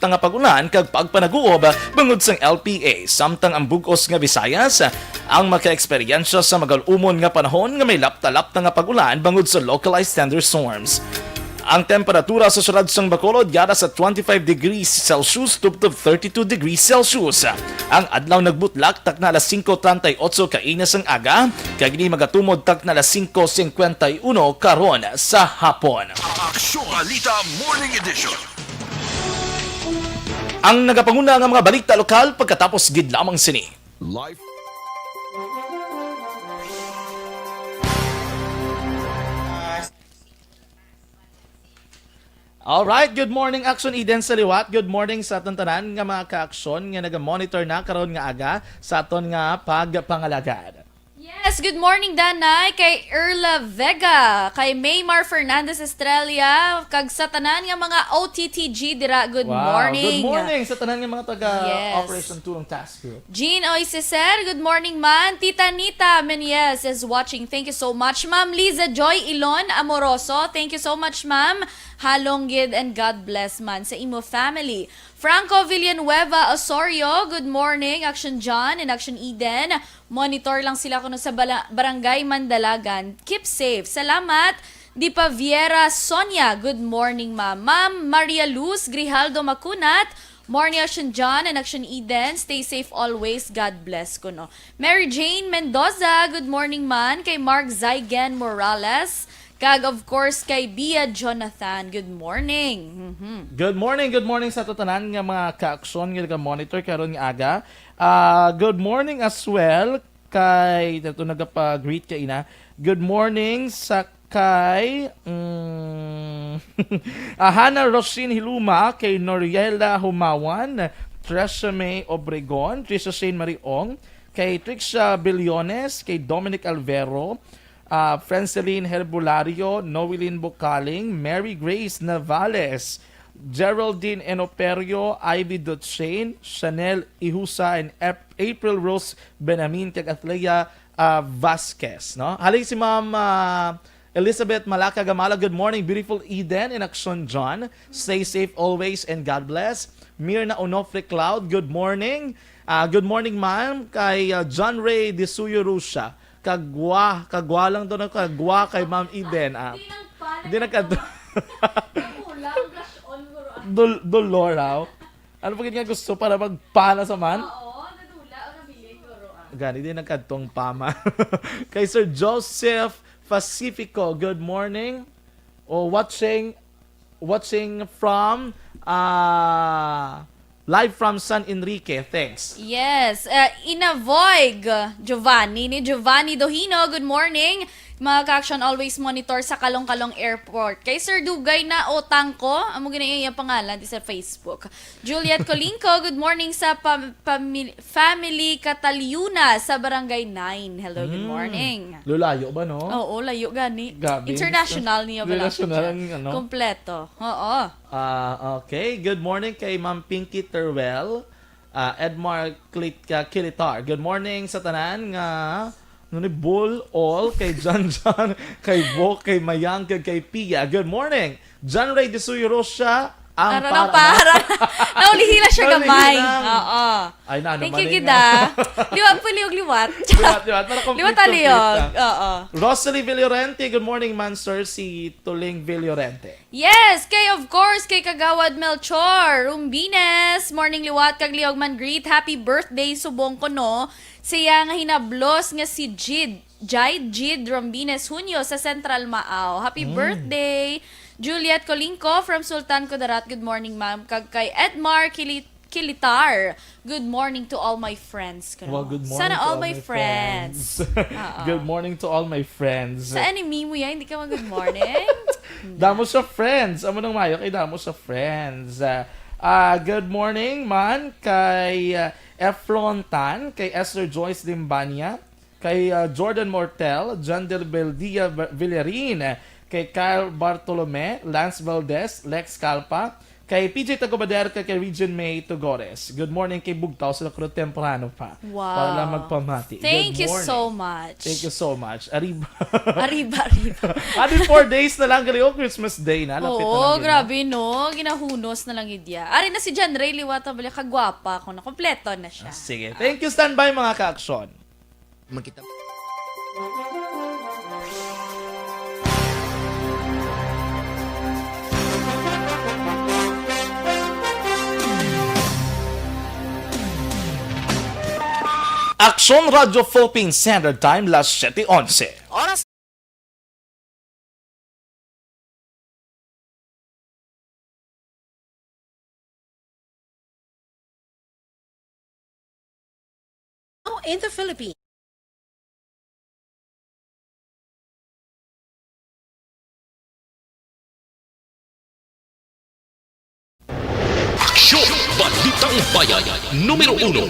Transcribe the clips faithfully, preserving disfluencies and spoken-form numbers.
nga pag-ulan kag pagpanaguob bangod sang L P A, samtang ang bug-os nga Visayas ang makaeksperyensya sa magal-umon nga panahon nga may lapta-lapta nga pag-ulan bangod sa localized thunderstorms. Ang temperatura sa siyudad sang Bacolod yara sa twenty-five degrees Celsius tubtob thirty-two degrees Celsius. Ang adlaw nagbutlak takna alas singko treinta y ocho kaina sang aga, kag ini magatumod takna alas singko cincuenta y uno karon sa hapon. Aksyon Balita Morning Edition. Ang nagapanguna nga mga balita lokal pagkatapos gid lamang sini. Life. Alright, good morning, Action Eden sa liwat. Good morning sa aton tanan nga mga ka-aksyon nga naga-monitor na karon nga aga sa aton nga pagpangalagad. Yes, good morning, Danay, kay Erla Vega, kay Maymar Fernandez Estrella, kag sa tanan nga mga O T T G dira, good Wow, morning. Good morning sa tanan nga mga taga Yes. Operation Tulong Task Group. Jean Oy Ceser, good morning, man. Tita Nita Menyes is watching. Thank you so much. Ma'am Liza Joy Ilon Amoroso, thank you so much, ma'am. Halong gid and God bless man sa imo family. Franco Villanueva Osorio, good morning, Action John and Action Eden. Monitor lang sila kuno sa bala-, Barangay Mandalagan. Keep safe. Salamat. Di Paviera Sonia, good morning, ma'am. Ma'am Maria Luz Grijaldo Macunat, morning, Action John and Action Eden. Stay safe always. God bless kuno. Mary Jane Mendoza, good morning, man. Kay Mark Zygen Morales, kag of course kay Bia Jonathan. Good morning. Mhm. Good morning, good morning sa tanan nga mga ka-aksyon nga naga-monitor karon nga aga. Ah, good morning as well kay, dato nagapa-greet kaina. Good morning sa kay, mm, ah, Hannah Rosin Hiluma, kay Noriela Humawan, Tresha May Obregon, Trisha Shane Mariong, kay Trixia Billones, kay Dominic Alvero, ah, Franceline Herbolario, Noeline Bucaling, Mary Grace Navales, Geraldine Enoperio, Ivy Dutchain, Chanel Ihusa, and Ap-, April Rose Benamin, kag Athleia, ah, Vasquez, no? Halin si Ma'am, ah, Elizabeth Malaca Gamala, good morning, beautiful Eden and Action John. Stay safe always and God bless. Mirna Onofre Cloud, good morning. Ah, good morning, ma'am. Kay, ah, John Ray de Suyo Rusha. Kagwa, kagwa lang to na kagwa kay Ma'am Eden, ah. Di nang pala Di nang kadto. Nadula ang blush on, guro, ah. Dol-, dolor, ah. Ano pa gid nga gusto para magpana sa man? Oo, nadula ang nabilin, guro, ah. Gani, di nagkadtong pama. Kay Sir Joseph Pacifico, good morning. O, watching, watching from, ah, live from San Enrique. Thanks. Yes, uh, Inavoig, Giovanni, ni Giovanni Dohino, good morning. Mga ka-action, always monitor sa Caloocan Airport. Kay Sir Dugay na o Tangko, amo gani iyang pangalan di sa Facebook. Juliet Colinco, good morning sa pam-, pamil-, family Cataliuna sa Barangay nine. Hello, good Mm. morning. Lulayo ba, no? Oo, layo gani. Grabe. International niya ba lang International siya? Ang ano? Kompleto. Oo. Ah, okay. Good morning kay Ma'am Pinky Terwell. Ah, Edmar Clit-, ah, Kilitar. Good morning sa tanan nga, ano ni, Bull, All, kay John John, kay Bo, kay Mayang, kay, kay Pia. Good morning. John Ray de Suyo Rocha, ang Ara para ng para. Naulihila siya Naulihila. gamay. Oo. Ay, na, Thank you, naman gid, na. ah. Liwat po, liwag, liwat. Liwat, liwat. Para complete, Liwat, ah, complete liwag. na. Oo. Rosalie Villorente, good morning, man, sir. Si Tuling Villorente. Yes, kay of course, kay Kagawad Melchor Rumbines. Morning, liwat, kag liwag man greet. Happy birthday, subong ko, no? Siya nga hinablos nga si Jid, Jide Jid Rumbines Hunyo sa Central Maaw. Happy Mm. birthday, Juliet Colinco from Sultan Kudarat. Good morning, ma'am. Kag kay Edmar Kilit Kilitar. Good morning to all my friends. Kuno. Well, good morning Sana to all all my my friends. friends. Oo. Good morning to all my friends. Sa enemy mo yan, hindi ka mag-good morning? Damo sa friends. Amo nang mayo kay damo sa friends. Ah, ah, good morning man kay, ah, Eflon Tan, kay Esther Joyce Limbania, kay, ah, Jordan Mortel, John Del Beldia V-, Villarin, kay Kyle Bartolome, Lance Valdez, Lex Calpa, Kay P J Tagobader, kay, kay Region May Tugores. Good morning kay Bugtaw sa Lacro, temprano pa. Wow. Para lang magpamati. Thank Good you morning. so much. Thank you so much. Arriba. Arriba, arriba. Adi, four days na lang, gali, oh, Christmas Day na. Lapit na Oo, lang din, grabe, no? Ginahunos na lang, idya. Ari na si John Ray Liwata, bali, kagwapa ko na. Kompleto na siya. Ah, sige. Thank you, standby, mga ka-aksyon. Magkita. Aksyon Radyo Philippine Standard Time, las siete onse. Oras. Now in the Philippines. Aksyon! Balitang Bayan, numero uno.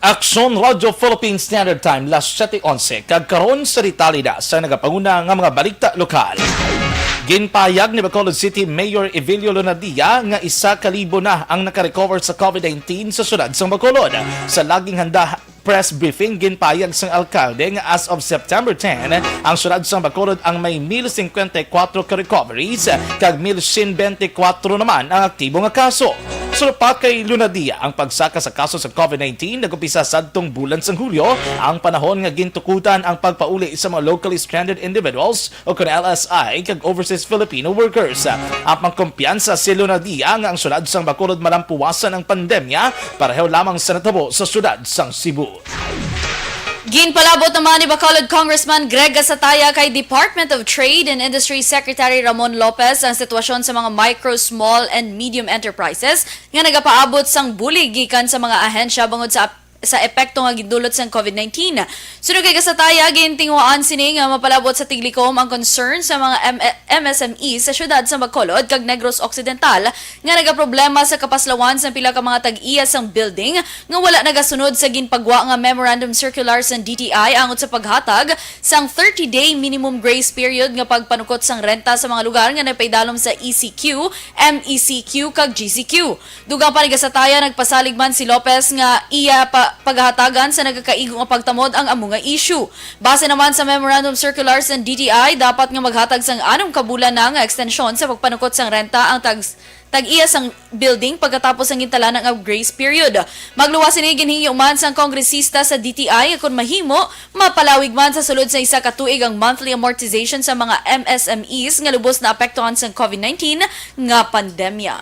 Aksyon Radyo Philippine Standard Time, las siete onse, kag karon sa detalye na sa nagapanguna nga mga balita lokal. Ginpahayag ni Bacolod City Mayor Evelio Lonadia nga isa ka libo na ang nakarecover sa COVID nineteen sa siyudad sang Bacolod. Sa laging handa press briefing, ginpahayag sang alkalde nga as of September ten, ang siyudad sang Bacolod ang may mil cincuenta y cuatro ka recoveries, kag mil cien veinticuatro naman ang aktibo nga kaso. Suno pa kay Lonadia, ang pagsaka sa kaso sa COVID nineteen nag-umpisa sadtong bulan sang Hulyo, ang panahon nga gintukutan ang pagpauli sa mga locally stranded individuals o kon L S I kag overseas Filipino workers. Apang kumpiyansa si Lonadia nga ang siyudad sang Bacolod malampuwasan ang pandemya, pareho lamang sa natabo sa siyudad sang Cebu. Ginpalabot naman ni Bacolod Congressman Greg Gasataya kay Department of Trade and Industry Secretary Ramon Lopez ang sitwasyon sa mga micro, small, and medium enterprises nga nagapaabot sang bulig gikan sa mga ahensya bangod sa ap-, sa epekto nga gindulot sang COVID nineteen. Suno kay Gasataya, gintinguhaan sini nga mapalabot sa tiglikom ang concern sa mga M-, M S M Es sa siyudad sa Bacolod kag Negros Occidental nga nagaproblema sa kapaslawan sang pila ka mga tag-iya sang building nga wala nagasunod sa ginpagwa nga memorandum circular sang D T I angot sa paghatag sang thirty-day minimum grace period nga pagpanukot sang renta sa mga lugar nga napaidalom sa E C Q, M E C Q, kag G C Q. Dugang pa ni Gasataya, nagpasalig man si Lopez nga iya pa pagahatagan sa nagakaigo nga pagtamod ang amo nga issue. Base naman sa memorandum circular sang D T I, dapat nga maghatag sang anom ka bulan na nga ekstensyon sa pagpanukot sang renta ang tag-, tag-iya sang building pagkatapos sang gintalana nga grace period. Magluwas sini, ginhingyo man sang kongresista sa D T I nga kon mahimo, mapalawig man sa sulod sa isa ka tuig ang monthly amortization sa mga M S M Es nga lubos naapektuhan sang COVID nineteen nga pandemya.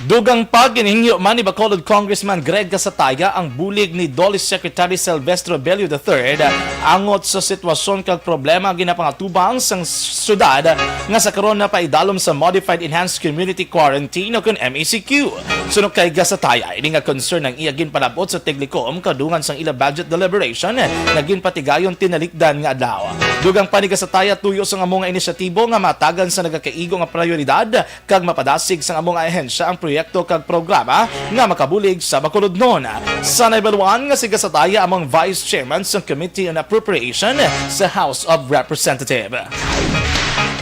Dugang pa, ginhingyo man ni Bacolod Congressman Greg Gasataya ang bulig ni DOLE Secretary Silvestre Bello the third angot sa sitwasyon kag problema ginapangatubang sang syudad nga sa karon napaidalom sa Modified Enhanced Community Quarantine o kon M E C Q. Suno kay Gasataya, ini nga concern ang iya ginpalabot sa tiglikom kadungan sang ila budget deliberation nga ginpatigayon tinalikdan nga adlaw. Dugang pa ni Gasataya, tuyo sang amo nga inisyatibo nga matagan sa nagakaigo nga prioridad kag mapadasig sang amo nga ahensya ang proyekto kag programa nga makabulig sa Bacolodnon. Sa naibaluan nga si Gasataya amo ang Vice Chairman sang Committee on Appropriation sa House of Representatives.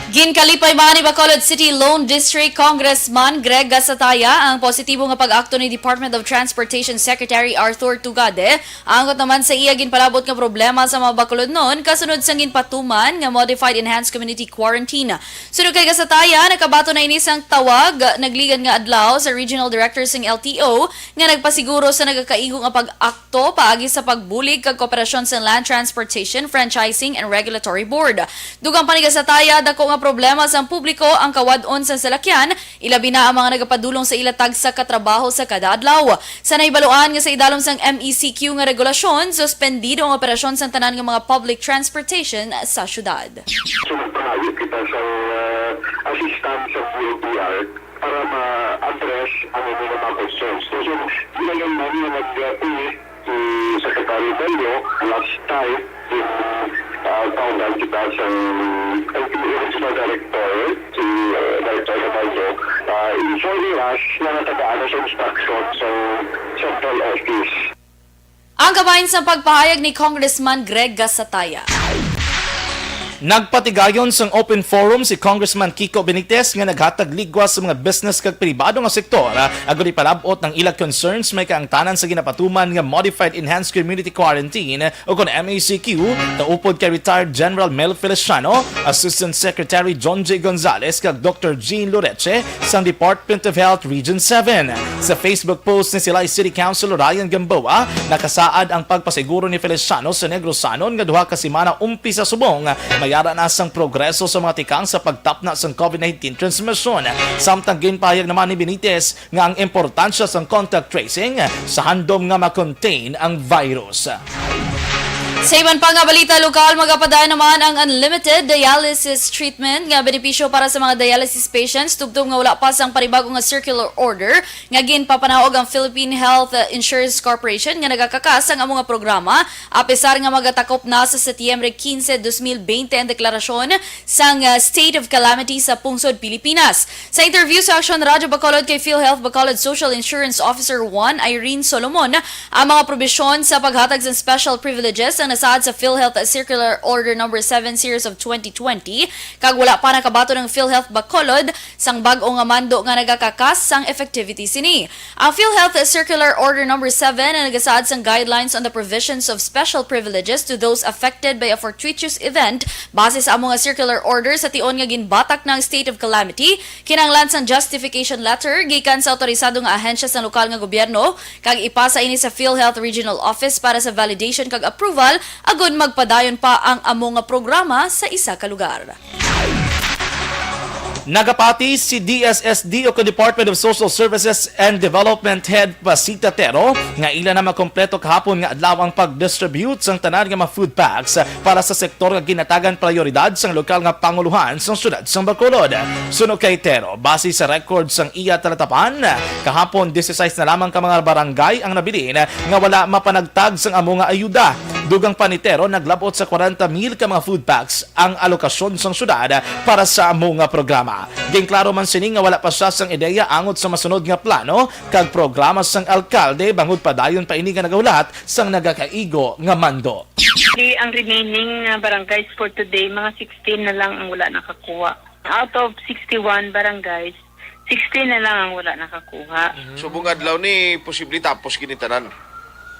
Ginkalipay man ni Bacolod City Lone District Congressman Greg Gasataya ang positibo nga pag-akto ni Department of Transportation Secretary Arthur Tugade, angot naman sa iya ginpalabot nga problema sa mga Bacolodnon kasunod sang ginpatuman nga Modified Enhanced Community Quarantine. Suno kay Gasataya, nakabaton na ini sang tawag nagligad nga adlaw sa Regional Director sang L T O nga nagpasiguro sa nagakaigo nga pag-akto paagi sa pagbulig kag kooperasyon sa Land Transportation, Franchising, and Regulatory Board. Dugang pa ni Gasataya, dako nga problema sang publiko ang kawad-on sang salakyan, ilabi na ang mga nagapadulong sa ila tagsa ka trabaho sa kada adlaw. Sa nahibaluan nga sa idalom sang M E C Q nga regulasyon, suspendido ang operasyon sang tanan nga mga public transportation sa syudad. So, nagpahayag kita sa, uh, assistance sa D O T R para ma-address ang inyong mga concerns. So, so, yun ang mga nag-, uh, si Secretary Bello last time, si, uh, kauban kita sa N T O Regional Director, si, uh, Director Caballo, uh, informing us na natagaan na sa instruction sa central office. Ang kabahin sa pagpahayag ni Congressman Greg Gasataya. Nagpatigayon sang open forum si Congressman Kiko Benitez nga naghatag ligwas sa mga business kag pribado nga sektor, ah, agud ipalab-ot ang ila concerns may kaangtanan sa ginapatuman nga Modified Enhanced Community Quarantine o kon M E C Q, kaupod kay retired General Mel Feliciano, Assistant Secretary John J Gonzales kag Doctor Jean Loreche sang Department of Health Region seven. Sa Facebook post ni Silay City Councilor Ryan Gamboa, nakasaad ang pagpasiguro ni Feliciano sa Negrosanon nga duha ka semana umpisa subong may ara na sang progreso sa mga tikang sa pagtapna sang COVID nineteen transmission. Samtang ginpahayag naman ni Benitez nga ang importansya sang contact tracing sa handom nga ma-contain ang virus. Sa iban pa nga balita lokal, magapadayon naman ang unlimited dialysis treatment nga benepisyo para sa mga dialysis patients tubtob nga wala pa sang panibago nga circular order nga ginpapanaog ang Philippine Health, uh, Insurance Corporation nga nagakakas ang amo nga programa, apisar nga magatakop na sa Setyembre quince, dos mil veinte ang deklarasyon sang, uh, state of calamity sa pungsod Pilipinas. Sa interview sa Aksyon Radyo Bacolod kay PhilHealth Bacolod Social Insurance Officer one Irene Solomon, ang mga probisyon sa paghatag sang special privileges ang nasaad sa PhilHealth Circular Order Number seven Series of twenty twenty, kag wala pa nakabaton ang PhilHealth Bacolod sang bag-o nga mando nga nagakakas sang effectivity sini. Ang PhilHealth Circular Order Number seven ang nagasaad sang guidelines on the provisions of special privileges to those affected by a fortuitous event. Base sa amo nga circular order, sa tion nga ginbatak na ang state of calamity, kinahanglan sang justification letter gikan sa awtorisado nga ahensya sang lokal nga gobyerno, kag ipasa ini sa PhilHealth Regional Office para sa validation kag approval, agud magpadayon pa ang amo nga programa sa isa ka lugar. Nagapati si D S S D o kon Department of Social Services and Development Head Pasita Tero nga ila na makompleto kahapon nga adlaw ang pag-distribute sang tanan nga mga food packs para sa sektor nga ginatagan prioridad sang lokal nga pangulohan sang siyudad sang Bacolod. Suno kay Tero, base sa record sang iya talatapan, kahapon disisais na lamang ka mga barangay ang nabilin nga wala mapanagtag sang amo nga ayuda. Dugang pa ni Tero, naglab-ot sa kwarenta mil ka mga food packs ang alokasyon sang syudad para sa amo nga programa. Ginklaro man sini nga wala pa siya sang ideya angot sa masunod nga plano kag programa sang alkalde bangod padayon pa ini nga nagahulat sang nagakaigo nga mando. Di ang remaining, ah, barangays for today, mga sixteen na lang ang wala nakakuha. Out of sixty-one barangays, sixteen na lang ang wala nakakuha. So, bung adlaw ni, posible tapos gid ni tanan?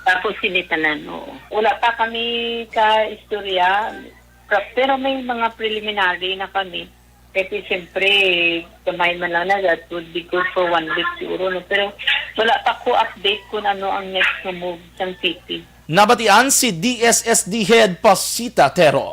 Tapos gid ni tanan, oo. Wala pa kami ka istorya, pra-, pero may mga preliminary na kami. Kasi siyempre, gamay man lang na, that would be good for one week siguro, no? Pero wala pa ko update kung ano ang next na move sang city. Nabatian si D S S D Head Pasita Tero.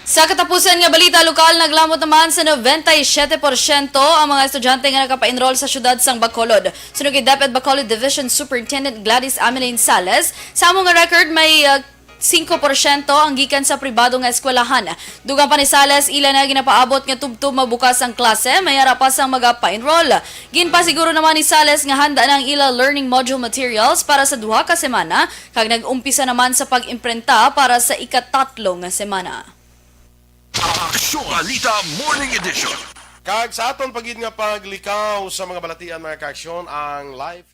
Sa katapusan nga balita lokal, naglamot naman sa noventa y siete porsyento ang mga estudyante nga nakapa-enroll sa siyudad sang Bacolod. Suno kay DepEd Bacolod Division Superintendent Gladys Ameline Sales, sa amo nga record may, uh, singko porsyento ang gikan sa pribado nga eskwelahan. Dugang pa ni Sales, ila na ginapaabot nga tubtob mabukas ang klase, may ara pa sang magapa-enroll. Ginpasiguro naman ni Sales nga handa na ang ila learning module materials para sa duha ka semana, kag nag-umpisa naman sa pag-imprinta para sa ikatatlo nga semana. Aksyon Balita Morning Edition. Kag sa aton pa gid nga paglikaw sa mga balatian, mga kaaksyon, ang live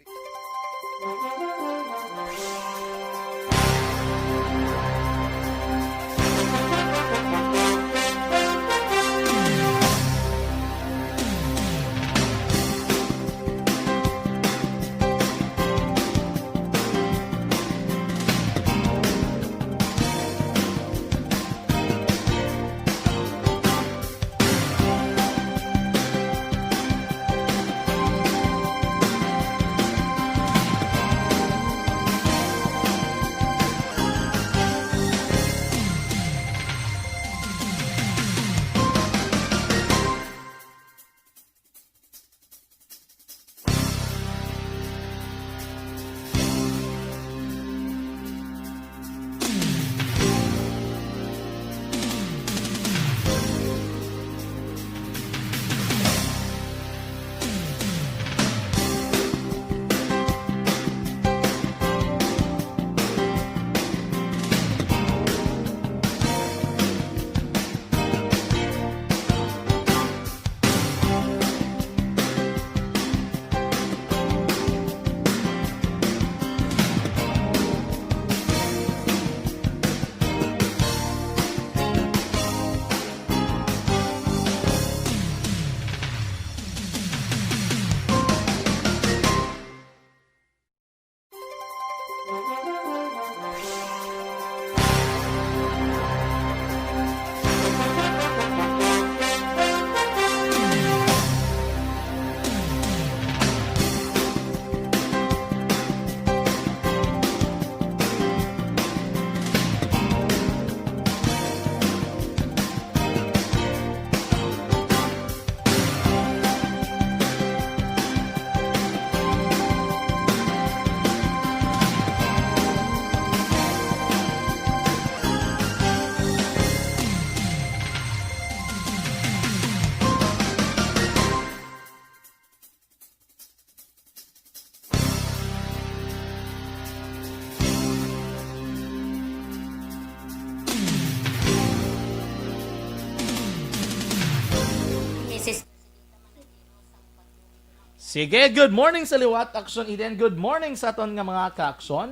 Sige, good morning sa liwat, Action Eden. Good morning sa aton nga mga ka-action.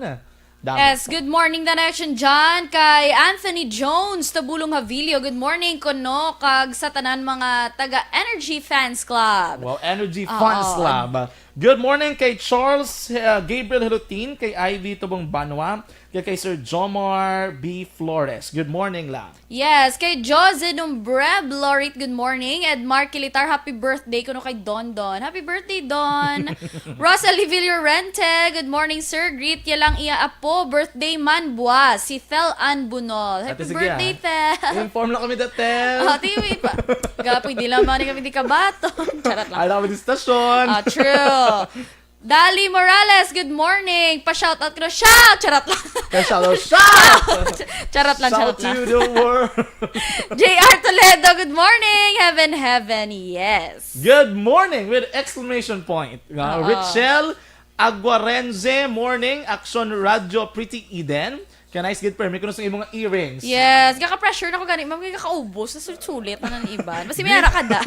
Damo. Yes, good morning, Direction John. Kay Anthony Jones, Tabulong Havilio, good morning kuno, kag sa tanan mga taga Energy Fans Club. Wow, Energy Oo. Fans Club. Good morning kay Charles, uh, Gabriel Hilutin, kay Ivy Tubong Banwa, kay, kay Sir Jomar B Flores. Good morning lang. Yes, kay Jose Numbreb Lorit, good morning. Edmar Kilitar, happy birthday kuno kay Don Don. Happy birthday, Don. Rosalie Villorente, good morning, sir. Greet ya lang iya apo, birthday man buwas, si Thel Ann Bunol. Happy Ate, sige, birthday, ah. Thel. Inform lang kami that, Thel. Oh, tiwi pa. Ga, pwede lang man kami di kabaton. Charot lang. Alam mo di stasyon. Ah, true. Dali Morales, good morning. Pa-shoutout ko na. Shout! Charot lang. Kaya shout out, shout! Charot lang, Shout charot lang. To the world. J R Toledo, good morning. Heaven, heaven, yes. Good morning with exclamation point. Nga, Oo. Richelle Aguarenze, morning. Action Radio, Pretty Eden. Kaya nice, good, permi ko na sa imong earrings. Yes, gaka-pressure na ko gani, ma'am, kay kakaubos, nasulit-sulit na ng iban. Basi may ara ka da.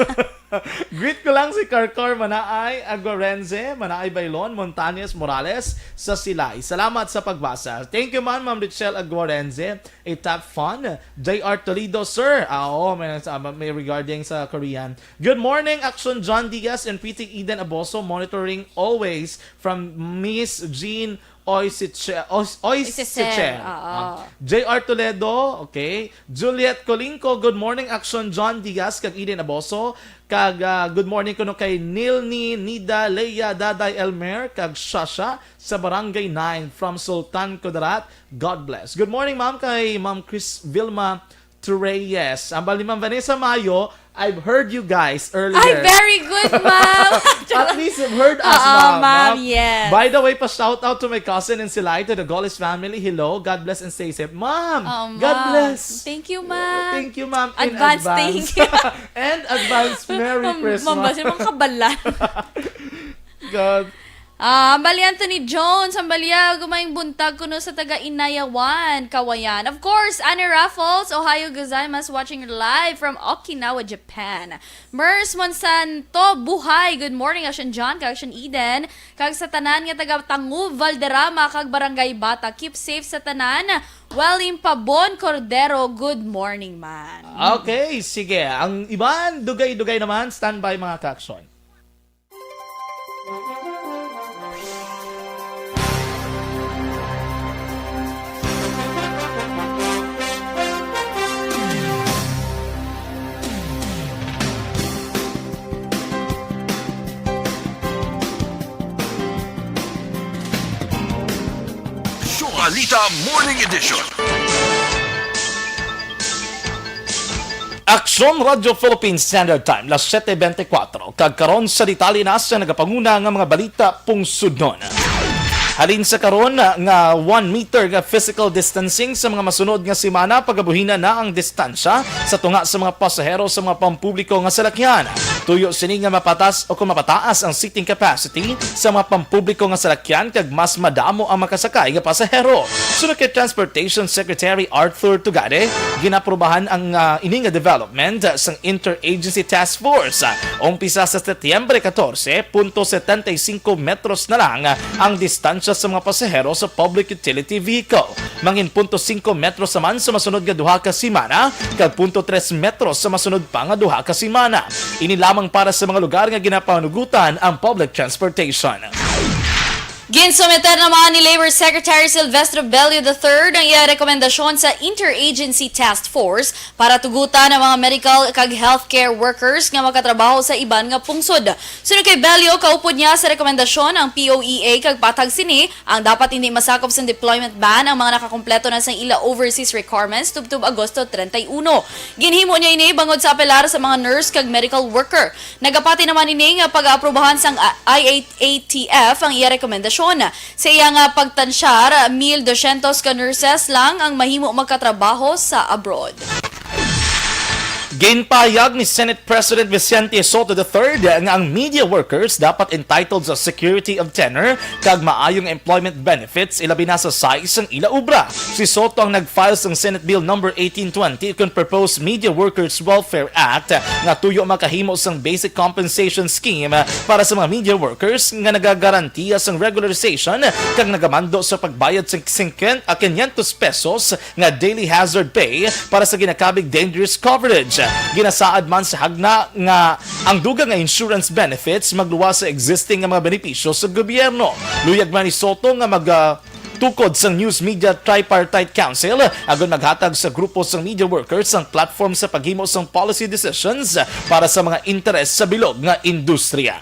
Greet ko lang si Carcar Manaay Aguarense, Manaay Bailon, Montañez Morales sa Silay. Salamat sa pagbasa. Thank you man, Ma'am Richelle Aguarense. A top fan. J R Toledo, sir. Ah, oo, may, nagsa- may regarding sa Korean. Good morning, Action John Diaz and Pretty Eden Aboso, monitoring always from Miss Jean Oy, si Che, Oy, Oy, Oy, si si Che. Che. Oo. Ah, J R Toledo, okay. Juliet Colinco, good morning, Action John Diaz, kag Eden Aboso, kag, ah, good morning kuno kay Nilni, Nida, Leia, Daday, Elmer, kag Shasha sa Barangay nine from Sultan Kudarat. God bless. Good morning, ma'am, kay Ma'am Chris Vilma Torres. Ambal ni Ma'am Vanessa Mayo, I've heard you guys earlier. Ay, very good, ma'am. At least you've heard us, Oo, ma'am, ma'am, ma'am. Yes. By the way, pa-shout out to my cousin in Silay, to the Golis family. Hello, God bless and stay safe. Ma'am, Oo, God ma'am. Bless. Thank you, ma'am. Thank you, ma'am, in Advance, advance. Thank you. And advance Merry Ma'am, Christmas. Ma'am, basta mong kabalan. God. Ah, Ambali Anthony Jones, Ambali, ah, gumayng buntag kuno sa taga Inayawan, Kawayan. Of course, Annie Raffles, Ohayou gozaimasu, watching live from Okinawa, Japan. Mers Monsanto, buhay. Good morning, Action John, kag Action Eden, kag sa tanan nga taga Tangu, Valderrama, kag Barangay Bata. Keep safe sa tanan. Welling Pabon Cordero, good morning, man. Okay, sige. Ang iban, dugay-dugay naman. Standby, mga ka-action. Balita Morning Edition. Aksyon Radyo Philippine Standard Time, las siete veinticuatro. Kag karon sa detalye na sa nagapanguna nga mga balita pungsudnon. Halin sa karon nga one meter nga physical distancing sa mga masunod nga semana, pagabuhina na ang distansya sa tunga sa mga pasahero sa mga pampubliko nga salakyan. Tuyo sini nga mapatas o kung mapataas ang seating capacity sa mga pampubliko nga salakyan kag mas madamo ang makasakay nga pasahero. Sunod kay Transportation Secretary Arthur Tugade, ginaprubahan ang, ah, ini nga development sang Interagency Task Force. Umpisa sa Setyembre catorce, punto setenta y cinco metros na lang ang distansya sa mga pasahero sa public utility vehicle. Mangin punto singko metros naman sa masunod nga duha ka semana, kag punto tres metros sa masunod pa nga duha ka semana. Ini lamang para sa mga lugar nga ginapanugutan ang public transportation. Ginsumiter naman ni Labor Secretary Silvestre Bello the third ang iyang rekomendasyon sa Interagency Task Force para tugutan ang mga medical kag healthcare workers nga makatrabaho sa iban nga pungsod. Sunod kay Bello, kaupod niya sa rekomendasyon ang P O E A kag patag sini ang dapat hindi masakop sa deployment ban ang mga nakakompleto na sang ila overseas requirements tubtob Agosto treinta y uno. Ginhimo niya ini bangod sa apelar sa mga nurse kag medical worker. Nagapati naman ini nga pag-aaprubahan sang I A T F ang iya rekomendasyon. Sa iya nga pagtansyar, mil dosyentos ka nurses lang ang mahimo magkatrabaho sa abroad. Ginpahayag ni Senate President Vicente Sotto the third nga ang media workers dapat entitled sa security of tenure kag maayong employment benefits, ilabi na sa size sang ila obra. Si Sotto ang nag-file sang Senate Bill number eighteen twenty kon Proposed Media Workers Welfare Act nga tuyo makahimo sang basic compensation scheme para sa mga media workers nga nagagarantiya sang regularization kag nagamando sa pagbayad sang singkwen-, ah, quinientos pesos nga daily hazard pay para sa ginakabig dangerous coverage. Ginasaad man sa hagna nga ang dugang nga insurance benefits magluwas sa existing nga mga benepisyo sa gobyerno. Luyag man ni Sotto nga mag, ah, tukod sang News Media Tripartite Council, agon maghatag sa grupo sang media workers ang platform sa paghimo sang policy decisions para sa mga interes sa bilog nga industriya.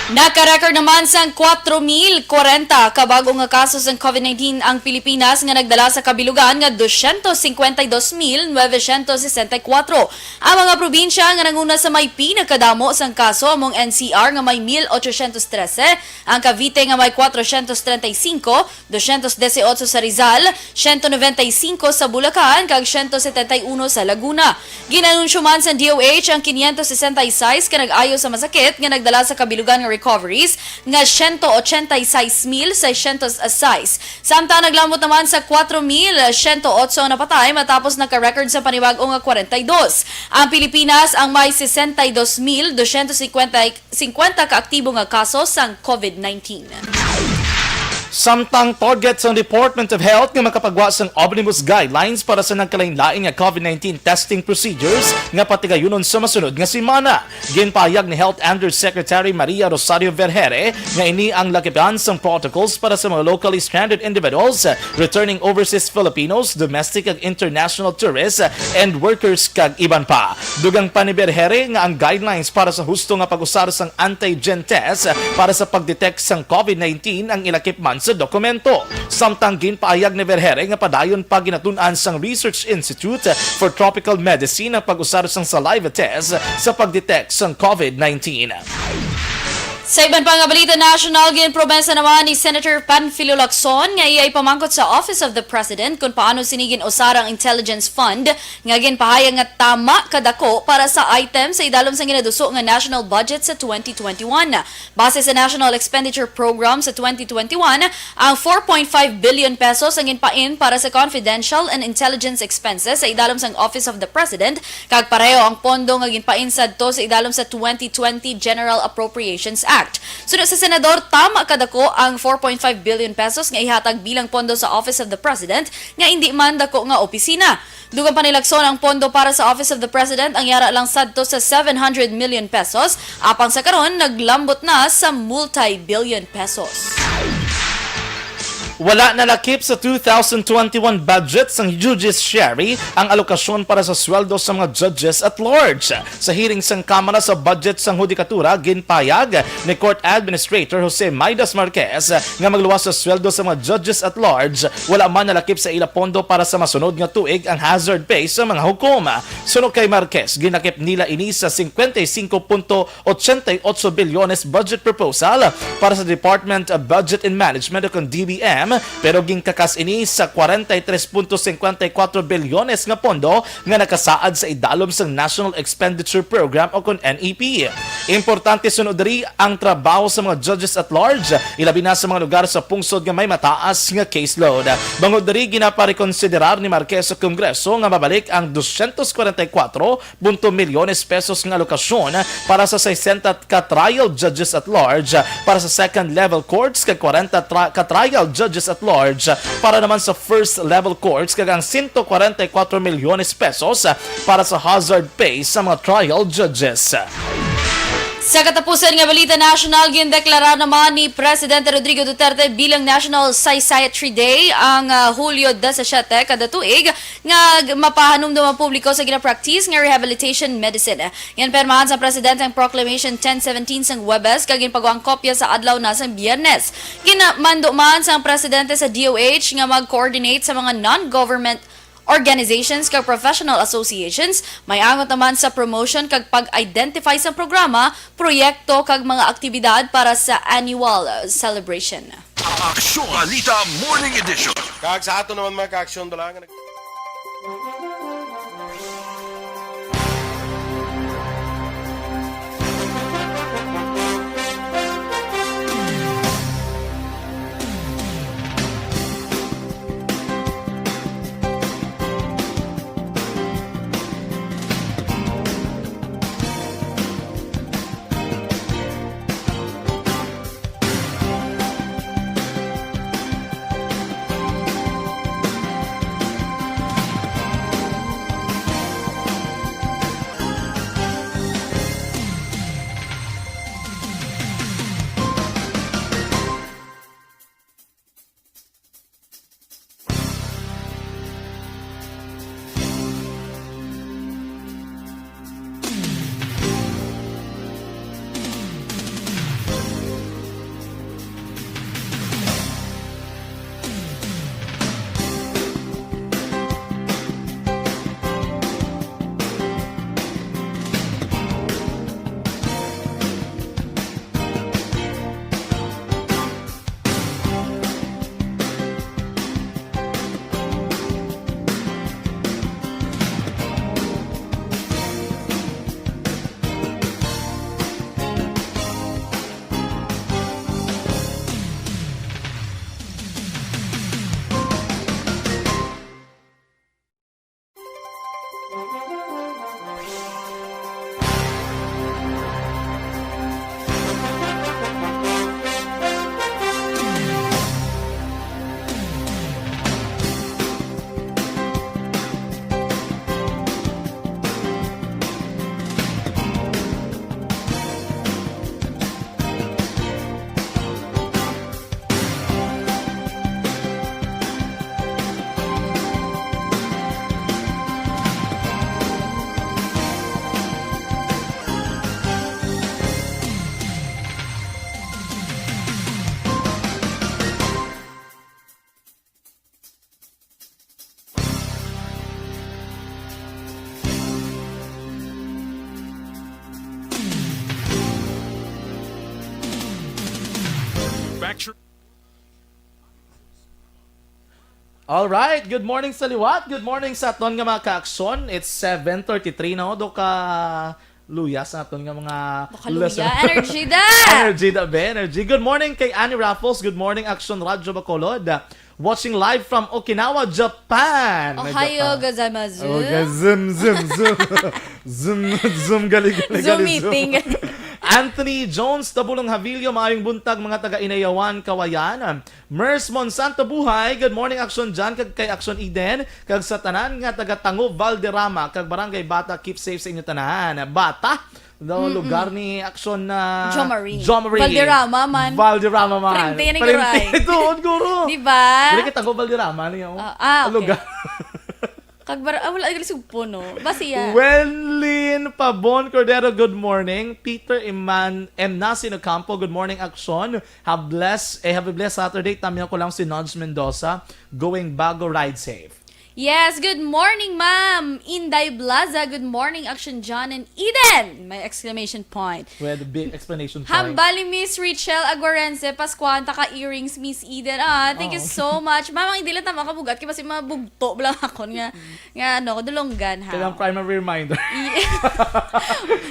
Naka-record naman sang kwatro mil kwarenta ka bag-o nga kaso sang covid nineteen ang Pilipinas, nga nagdala sa kabilugan nga dosyentos singkwenta y dos mil nuwebesyentos sesenta y kwatro. Ang mga probinsya nga nanguna sa may pinakadamo sang kaso amo ang N C R nga may mil ochosyentos trese, ang Cavite nga may kwatro syentos trenta y singko, dosyentos disiotso sa Rizal, siyento nobenta y singko sa Bulacan, kag siyento setenta y uno sa Laguna. Ginanunsyo man sa D O H ang quinientos sesenta y seis ka nag-ayo sa masakit nga nagdala sa kabilugan nga recoveries nga siyento ochenta y seis mil seiscientos seis. Samtang naglambot naman sa kwatro mil siyento otso ang napatay matapos naka-record sa panibag-o nga kwarenta y dos. Ang Pilipinas ang may sesenta y dos mil dosyentos singkwenta singkwenta ka aktibo nga kaso sang covid nineteen. Samtang target sang Department of Health nga makapagwa sang omnibus guidelines para sa nagkalainlain nga covid nineteen testing procedures nga patigayunon sa masunod nga semana. Ginpahayag ni Health Undersecretary Maria Rosario Vergere nga ini ang lakipan sang protocols para sa mga locally stranded individuals, returning overseas Filipinos, domestic kag international tourists, and workers kag iban pa. Dugang pa ni Vergere nga ang guidelines para sa husto nga pag-usar sang antigen test para sa pag-detect sang covid nineteen ang ilakip man sa dokumento. Samtang ginpahayag ni Vergere nga padayon pa ginatun-an sang Research Institute for Tropical Medicine ang pag-usar sang saliva test sa pag-detect sang covid nineteen. Sa iban pa nga balita nasyonal, ginpromesa naman ni Senator Panfilo Lacson nga iya'y pamangkot sa Office of the President kung paano sini gin-usar ang intelligence fund nga ginpahayag nga tama kadako para sa item sa idalom sang ginaduso nga national budget sa twenty twenty-one. Base sa National Expenditure Program sa twenty twenty-one, ang four point five billion pesos ang ginpain para sa confidential and intelligence expenses sa idalom sang Office of the President, kag pareho ang pondo nga ginpain sadto sa idalom sa twenty twenty General Appropriations Act. Suno sa senador, tama kadako ang four point five billion pesos nga ihatag bilang pondo sa Office of the President nga indi man dako nga opisina. Dugang pa ni Lacson, ang pondo para sa Office of the President ang yara lang sadto sa seven hundred million pesos, apang sa karon naglambot na sa multi-billion pesos. Wala nalakip sa two thousand twenty-one budget sang judiciary ang alokasyon para sa sweldo sa mga judges at large. Sa hearing sang Kamara sa budget sang hudikatura, ginpahayag ni Court Administrator Jose Midas Marquez nga magluwas sa sweldo sa mga judges at large, wala man nalakip sa ila pondo para sa masunod nga tuig ang hazard pay sa mga hukom. Suno kay Marquez, ginakip nila ini sa cincuenta y cinco punto ochenta y ocho bilyones budget proposal para sa Department of Budget and Management o kon D B M, pero ginkakas ini sa kwarenta y tres punto singkwenta y kwatro bilyones nga pondo nga nakasaad sa idalom sang National Expenditure Program o kon N E P. Importante suno diri ang trabaho sa mga judges at large, ilabi na sa mga lugar sa pungsod nga may mataas nga caseload. Bangod diri, ginaparekonsiderar ni Marquez sa Kongreso nga mabalik ang dosyentos kwarenta y kwatro punto milyones pesos nga alokasyon para sa sesenta ka trial judges at large para sa second level courts kag kwarenta tra-, ka trial judges at large para naman sa first level courts kag ang sento kwarenta y kwatro milyones pesos para sa hazard pay sa mga trial judges. Sa katapusan nga balita nasyonal, gindeklara naman ni Presidente Rodrigo Duterte bilang National Psychiatry Day ang, ah, Hulyo disisiete kada tuig, nga g-, mapahanumdom ang publiko sa gina-practice nga rehabilitation medicine. Ginpirmahan sang presidente ang Proclamation ten seventeen sang Huwebes, kag ginpagawa ang kopya sa adlaw na sang Biyernes. Ginamando man sang presidente sa D O H nga mag-coordinate sa mga non-government organizations kag professional associations, may angot naman sa promotion kag pag-identify sa programa, proyekto, kag mga aktibidad para sa annual, uh, celebration. Aksyon Balita Morning Edition. Kag sa ato naman, mga ka-aksyon, bala nga nag- All right, good morning sa liwat. Good morning sa aton nga mga ka-aksyon. It's seven thirty-three na, do ka luyas sa aton nga mga Baka luya. listeners. Energy da! Energy da, be, energy. Good morning kay Annie Raffles. Good morning, Action Radio Bacolod. Watching live from Okinawa, Japan. Ohayo Japan. Gozaimasu. Oh, ga-, zoom, zoom, zoom. Zoom, zoom, gali, gali, Zoom gali, zoom. Meeting. Anthony Jones, Tabulong Havilio, maayong buntag, mga taga Inayawan, Kawayan. Mers Monsanto Buhay, good morning, Action John, kag kay Action Eden, kag sa tanan nga taga Tango, Valderrama, kag Barangay Bata, keep safe sa inyo tanan. Bata, daw lugar ni Action na Jomari. Jomari. Valderrama man. Valderrama man. Parente na Parente. guro. Tuod, guro. Di ba? Dili kay Tango, Valderrama, niya. Ah, ah, okay. Lugar. Kag bar-, ah, wala, gali sugpo, no? Basiya. Wenlin Pabon Cordero, good morning. Peter Iman, M. Nasin Ocampo, good morning, Action. Have bless, eh, have a blessed Saturday. Tamihan ko lang si Nodge Mendoza, going Bago, ride safe. Yes, good morning, ma'am. Inday Blaza, good morning, Action John and Eden. May exclamation point. With a big explanation point. Hambal ni Miss Rachel Aguarense, Pascuanta ka earrings, Miss Eden. Ah, thank you Oh. so much. Ma'am, ang hindi lang tama kabugat, kaya kasi mabugto lang ako nga, nga ano, dulonggan, ha? Kailang primary reminder.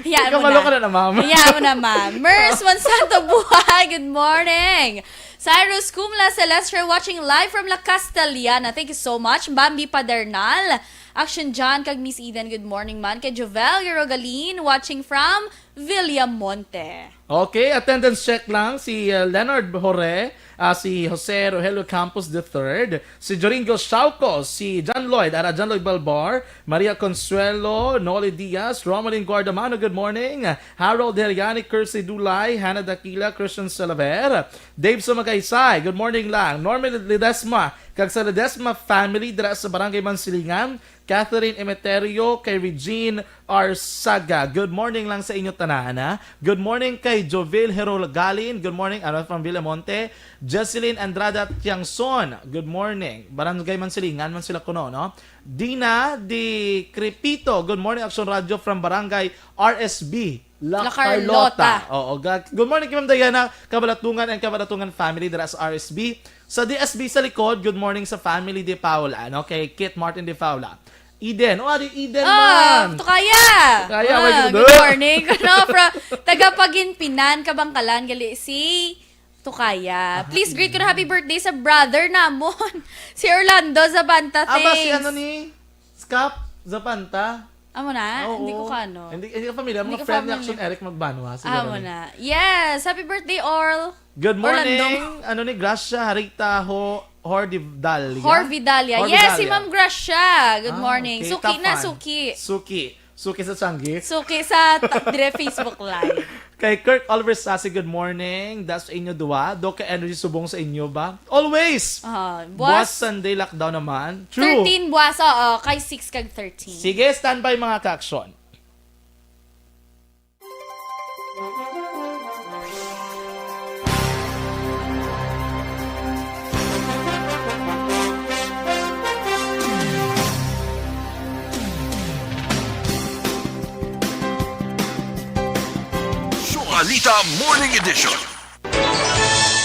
Hayaan mo Kabalo na. ka na na, ma'am. Hayaan mo na, ma'am. Mers Monsanto Buhay, good morning. Cyrus Kumla Celestre watching live from La Castellana. Thank you so much. Bambi Padernal, Action John, kag Miss Eden, good morning man. Kay Jovel Rogalin watching from Villamonte. Okay, attendance check lang. Si uh, Leonard Jore, ah, si Jose Rogelio Campos the third, si Joringo Shauco, si John Lloyd, ara John Lloyd Balbar, Maria Consuelo, Noli Diaz, Romalyn Guardamano, good morning. Harold Heriani, Kirsty Dulay, Hannah Dakila, Christian Salaver, Dave Sumagaysay, good morning lang. Norman Ledesma, kag sa Ledesma family dira sa Barangay Mansilingan, Catherine Emeterio, kay Regine Arsaga. Good morning lang sa inyo tanan, ha? Good morning kay Jovel Herolgalin. Good morning, ano, from Villamonte. Jocelyn Andrada Tiangson. Good morning. Barangay Mansilingan man sila kuno, no? Dina Di Crepito. Good morning, Action Radio from Barangay R S B, La, La Carlota. Oo, ga-, good morning kay Ma'am Diana Kabalatungan and Kabalatungan family dira sa R S B. Sa D S B sa likod, good morning sa family De Paula, no? Kay Kit Martin De Paula. Eden. Oh, ari Eden Ah, man. Tukaya! Tukaya, Ah, may good gusto. morning. Kuno, from taga Paginpinan, Kabangkalan, gali si Tukaya. Please greet ko na happy birthday sa brother namon, si Orlando Zabanta. Aba, si Thanks. Ano ni Scap Zapanta. Amo na? Oo. Hindi ko kaano. Hindi, hindi ka familiar. Hindi Mga ko friend ni familiar. Action Eric Magbanwa. Siguro Amo ni. na. Yes, happy birthday all. Good morning. Orlando. Ano ni Gracia Harita Ho, Hordidalia? Horvidalia. Horvidalia. Yes, si Ma'am Gracia. Good Ah, morning. okay. Suki na, Tafan. suki. Suki. Suki sa Changi. Suki sa ta- dire Facebook Live. Kay Kirk Oliver Sasi, good morning. Das inyo duwa. Do ka energy subong sa inyo ba? Always! Ah, Buwas buwas, Sunday lockdown naman. True. thirteen buwas, oo, kay six kag thirteen. Sige, standby, mga ka-action. Balita Morning Edition.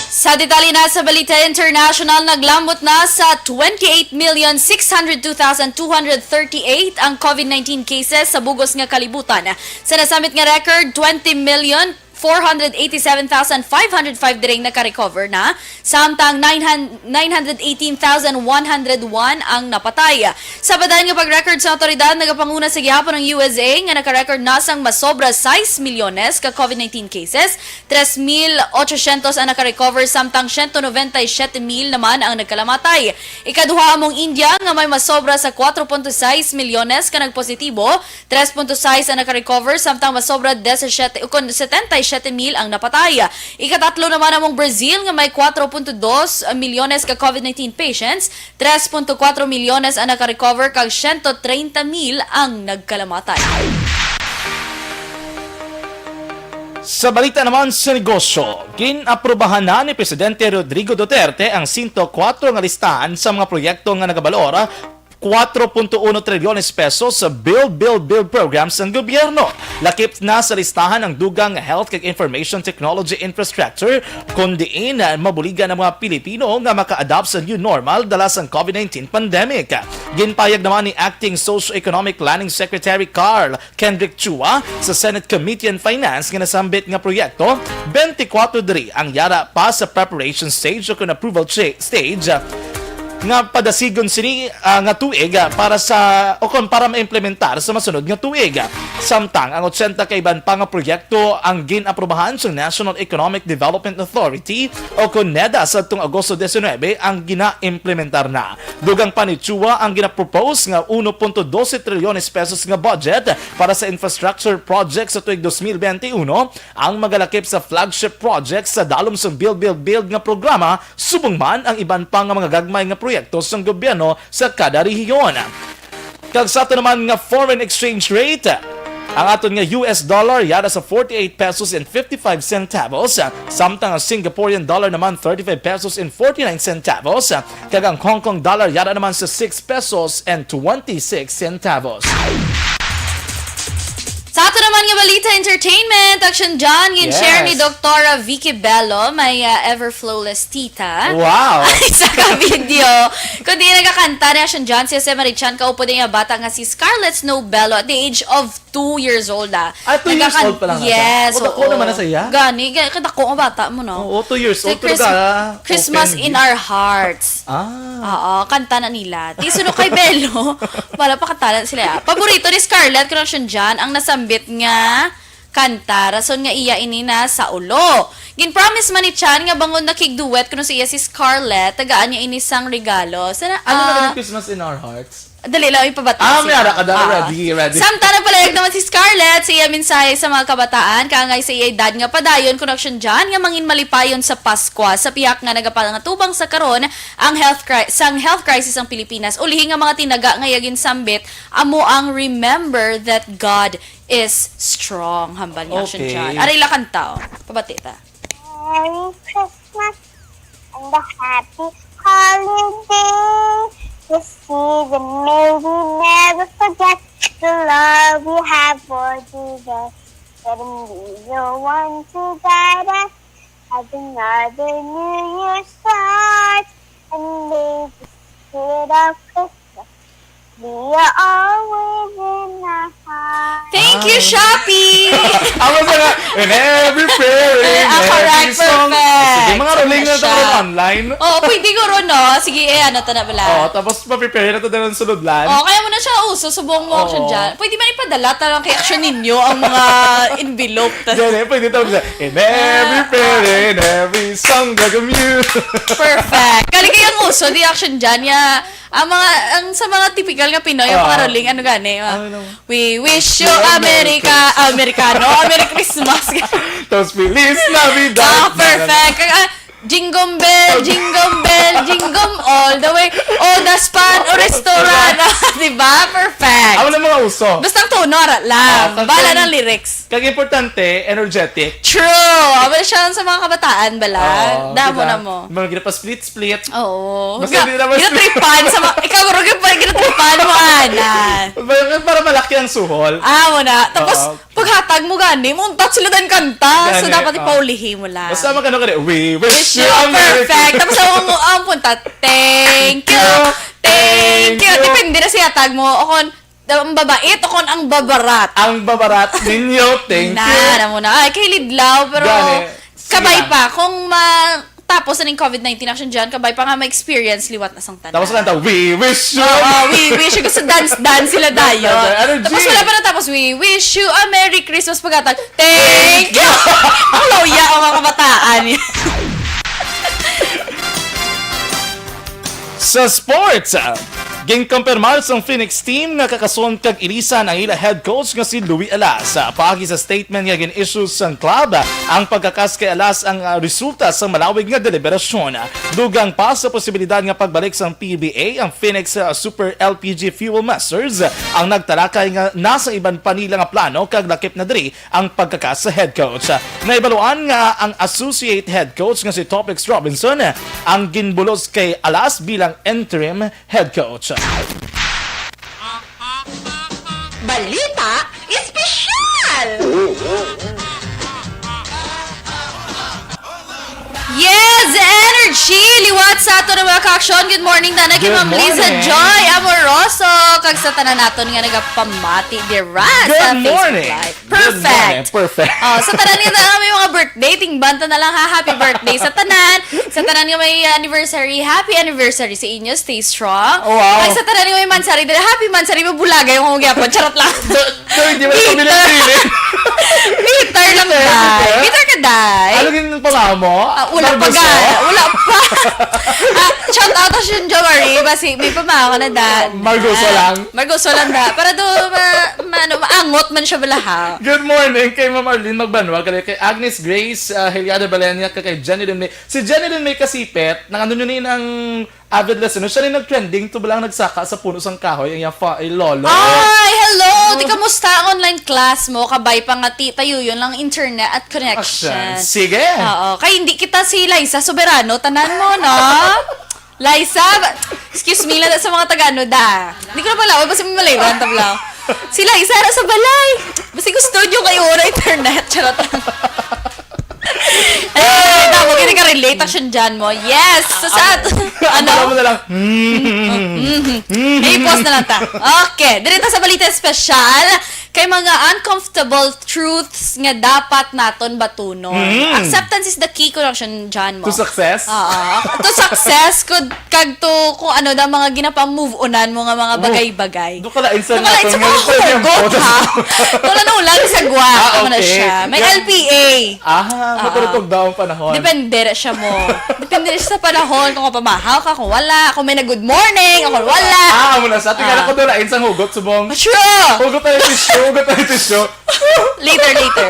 Sa detalye na sa Balita International, naglambot na sa twenty-eight million six hundred two thousand two hundred thirty-eight ang COVID nineteen cases sa bugos nga kalibutan. Sa nasamit nga record, twenty million four hundred eighty-seven thousand five hundred five diring nakarecover na, samtang nine hundred eighteen thousand one hundred one ang napatay. Sa badayon nga pag-record sa awtoridad, nagapanguna sa gihapon ang U S A nga naka-record na sang masobra sais milyones ka COVID nineteen cases, tres mil ochocientos ang naka-recover, samtang siyento nobenta y siyete mil naman ang nagkalamatay. Ikaduha amo ang India nga may masobra sa kuwatro punto sais milyones ka nagpositibo, tres punto sais ang naka-recover, samtang masobra disisiete, ukon setenta y siete mil ang napatay. Ikatatlo naman amo ang Brazil nga may kuwatro punto dos milyones ka COVID nineteen patients, tres punto kuwatro milyones ang naka-recover, kag siyento treinta mil ang nagkalamatay. Sa balita naman sa negosyo, gin-aprubahan na ni Presidente Rodrigo Duterte ang sento kuwatro nga listahan sa mga proyekto nga nagabalor kwatro punto uno trilyones pesos sa Build, Build, Build program sang gobyerno. Lakip na sa listahan ang dugang health kag information technology infrastructure, kun diin mabuligan ang mga Pilipino nga maka-adapt sa new normal dala sang covid nineteen pandemic. Ginpayag naman ni Acting Socio-Economic Planning Secretary Carl Kendrick Chua sa Senate Committee on Finance nga nasambit nga proyekto, twenty-four diri ang yara pa sa preparation stage o kon approval cha-, stage, ah, nga padasigon sini, ah, nga tuig, ah, para sa, o kon para maimplementar sa masunod nga tuig. Samtang ang ochenta ka iban pa nga proyekto ang gin-aprubahan sa National Economic Development Authority o kon neda sadtong Agosto diecinuebe ang gina-implementar na. Dugang pa ni Chua ang ginapropose nga uno punto doce trilyones pesos nga budget para sa infrastructure project sa tuig dos mil bente uno, ang magalakip sa flagship project sa dalom sang Build, Build, Build nga programa, subong man ang iban pa nga mga gagmay nga proyekto sang gobyerno sa kada rehiyon. Kag sa ato naman nga foreign exchange rate, ang aton nga U S dollar yara sa forty-eight pesos and fifty-five centavos, samtang ang Singaporean dollar naman thirty-five pesos and forty-nine centavos, kag ang Hong Kong dollar yara naman sa six pesos and twenty-six centavos. Sa ato naman nga balita entertainment, Action John, gin-share ni Yes. Doktora Vicky Bello, may uh, ever flawless tita. Wow! Ay, sa ka video. Kundi nagakanta ni Action John, si Jose Marichan, kaupod niya bata nga si Scarlett Snow Bello at the age of two years old, ah. Ah, two years Nagakan- old pa lang na siya? Yes, O, dako oo. naman na siya? Gani, ga- kadako nga bata mo, no? Oo, two years Say old. Pero Christmas, ga- Christmas open. in Our Hearts. Ah. Oo, kanta na nila. Di suno kay Bello. Wala pa kanta na sila. Paborito ni Scarlett, kung siya dyan, ang nasambit nga kanta. Rason nga iya ini na sa ulo. Gin-promise man ni Chan nga bangod nakig-duet kuno sa iya si Scarlett, tagaan niya ini sang regalo. Sana, Ano na ah, ba yung Christmas in Our Hearts? Dali lang, ipabati Ah, ko may sa ara inyo. ka, dali, Ah. ready, ready. Samtang nagpalayag naman si Scarlett sa iya mensahe sa mga kabataan, kaangay sa iya edad nga padayon, kuno siya dyan, nga mangin malipayon sa Paskwa, sa pihak nga nagapangatubang sa karon ang health cri- sang health crisis ang Pilipinas. Ulihi nga mga tinaga nga iya ginsambit, amo ang "Remember that God is strong." Hambal niya siya Okay. dyan. Aray la kanta, oh. Pabati ta. Merry Christmas and a happy holiday. This season may we never forget the love we have for Jesus. Let him be the one to guide us as another new year starts. And may the spirit of Christmas be always in our hearts. Thank you, Ah. Shopee! Ako sa nga, in every prayer, in Ah, every correct, song. perfect. Sige, mga ruling na Siya. tayo online. Oh, pwede ko ron, no? Sige, eh, ano to na bala? Oh, tapos pa-prepare na to dahil ang sulod lang. Oh, kaya mo na siya uso, subong mo action Oo. dyan. Pwede man ipadala ta lang kay action ninyo ang mga envelope. Tas, Yan eh, pwede tawag siya. In every Ah, prayer, in every song, gagam you. perfect. Kaligay ang uso, di action dyan. Ya, ang mga, ang sa mga typical nga Pinoy, ang mga Ah. ruling, ano gani? Mga, Ano naman? "We wish you Yeah, America, Americano, Merry Christmas." Tapos Feliz Navidad. Ah, perfect. Kag, ah, jingle bell, jingle bell, jingle all the way. O daspan, o restaurant. Di ba? Perfect. Ako na mga uso. Basta ang tono, ara lang. Ah, Bala kag- ng lyrics. Kag importante, energetic. True! Amo siya sa mga kabataan, bala. Oo, Damo diba? na mo. Mga ginapasplit-split. Oo. Basta Gina- di naman ginatripan sa mga, ikaw, bro, ginatripan mo, ana. Para, para malaki ang suhol. Amo na. Tapos, Oo. paghatag mo gani, muntat sila dan kanta. So, Gani, dapat ah. ipaulihi mo lang. Basta magkano ka rin, "We wish Wish you you a Merry perfect. Tapos, ang, ang punta, "Thank you. Thank you." Thank you. Depende na sa hatag mo. O kung ang babait o kung ang babarat. Ang babarat ninyo, thank Na, you. na mo na. Ay, kay Lidlaw, pero Gani. Sige kabay lang. pa. Kung matapos na ning covid nineteen action dyan, kabay pa nga ma-experience liwat na sang tanan. Tapos kanta, "We wish you." Oo, "We wish you." Gusto dance-dance sila dayo. Dance, dance, energy. Tapos wala pa natapos, "We wish you a Merry Christmas." Pagkatag, "Thank you." Ang loya ang mga kabataan. Sa sports, ah, ginkumpirmar sang Phoenix team nga kakason kag ilisan ang ila head coach nga si Louie Alas. Ah, paagi sa statement nga gin-issue sang club, ah, ang pagkakas kay Alas ang, ah, resulta sa malawig nga deliberasyon. Dugang pa sa posibilidad nga pagbalik sang P B A ang Phoenix, ah, Super L P G Fuel Masters, ah, ang nagtalakay nga nasa iban pa nila nga plano kag lakip na diri ang pagkakas sa head coach. Nahibaluan nga ang associate head coach nga si Topex Robinson ang ginbulos kay Alas bilang interim head coach. Yes, energy! Liwat sa ato na mga ka-aksyon. Good morning, Dana, kay Good Ma'am Liza morning. Joy Amoroso, kag sa tanan naton nga nagapamati dira sa Good Facebook morning. Live. Good morning. Perfect. Perfect. Oh, sa tanan nga may mga birthday, tingbanta na lang ha. Happy birthday sa tanan. Sa tanan nga may anniversary, happy anniversary sa inyo. Stay strong. Oh, wow. Kag sa tanan nga may mansari dira, happy mansari, mabulagay yung kong gyapon. Charot lang. So, so, hindi mo na Bitter. Pumili-pili. Bitter lang, Bitter, day. Bitter? Bitter ka, day. Ano yung pamamo? Ah, wala pa, Margoso? Ga. Wala pa. Ah, shout out to Shin Jomari. Basi, may pamamo na, da. Margoso Ah, lang. Margoso lang, da. Para do, ma, ma, ano, maangot man siya bala, ha. Good morning kay Ma'am Arlene Magbanwa, kay, kay Agnes Grace, ah, Heliada Balenya, kay, kay Jenny Lynn May. Si Jenny Lynn May Kasipet, nang ano nyo ni nang avid listener, siya rin nag-trending to, balang nagsaka sa puno sang kahoy, ang iya fa-, ay, lolo. Ay, hello! Di, kamusta ang online class mo? Kabay pa nga ti-, tayo yun lang internet at connection. Action. Sige! Oo. Kay hindi kita si Liza Soberano, tanan mo, no? Liza, ba-, excuse me lang sa mga taga ano da. Hindi ko na pala, basta may malaywan, tabla. Si Liza, ara sa balay. Basta gusto nyo kayo, wala internet. Charot lang. Eh, tama, hindi ka relate, action dyan mo. Yes! So, sa at-, ano? Ano mo na lang? Mm-hmm. Eh, pause na lang ta. Okay, dito sa balita special, kay mga uncomfortable truths nga dapat naton batunon. Mm. Acceptance is the key, kung action dyan mo. To success? Oo. To success, kung kag to, kung ano na mga ginapa-move onan mo nga mga Oh. bagay-bagay. Doon ka lain sa Doon ka lain natin sa nga mga hugot, ha? Wala na ulan sa gwa. Ah, Ano na okay. siya? May Yan. L P A. Ah, Oo. matulog daw ang panahon. Depende ra siya mo. Depende ra siya sa panahon kung mapamahaw ka, kung wala, kung may nag-good morning, o kung wala. Ah, amo na sa. Tingnan Ah. ako doon, lain sang hugot, subong. Sure. Hugot tayo tissue, hugot tayo tissue. Later, later.